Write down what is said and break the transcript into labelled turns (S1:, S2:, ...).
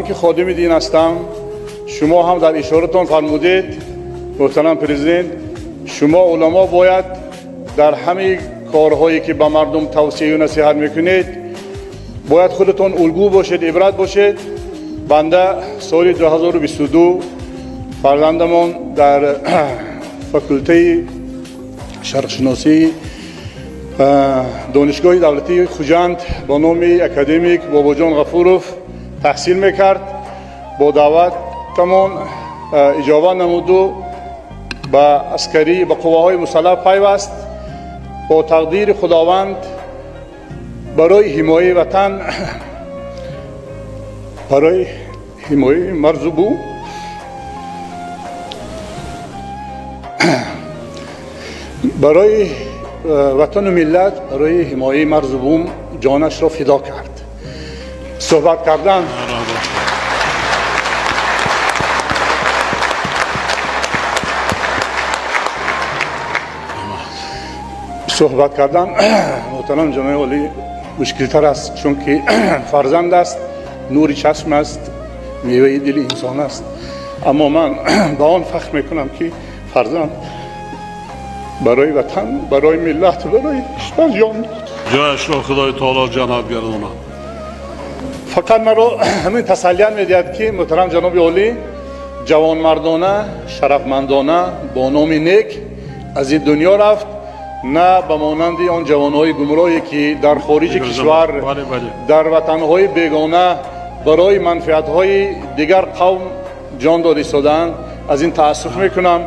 S1: Ки ходими дин ҳастам, шумо ҳам дар ишоратон фармудед, муҳтарам президент, шумо уламо бояд дар ҳамаи корҳое ки ба мардум тавсияю насиҳат мекунед, бояд худатон улгӯ бошед, ибрат бошед. Банда соли 2022 фарзандамон дар факултаи шарқшиносии Донишгоҳи давлатии Хуҷанд ба номи академик Бобоҷон Ғафуров таҳсил мекард. Бо даъватамон иҷобат намуду ба аскарӣ, ба қувваҳои мусаллаҳ пайваст. Бо тақдири Худованд барои ҳимояи ватан, барои ҳимояи марзу бум, барои ватану миллат, барои ҳимояи марзу бум ҷонашро фидо кард. Суҳбат кардан муҳтарам ҷаноби олӣ мушкилтар аст, чунки фарзанд аст, нури чашм аст, меваи дили инсон аст. Аммо ман ба он фахр мекунам, ки фарзанд барои ватан, барои миллат, барои кишвар ҷон дод.
S2: Ҷояшро Худои таоло ҷаннат гардонад.
S1: Фақат маро ҳамин тасаллият медиҳад, ки муҳтарам ҷаноби олӣ ҷавонмардона, шарафмандона бо номи нек аз ин дунё рафт, на ба монанди он ҷавонҳои гумроҳе, ки дар хориҷи кишвар, дар ватанҳои бегона барои манфиатҳои дигар қавм ҷон дод истодаанд. Аз ин таассуф мекунам.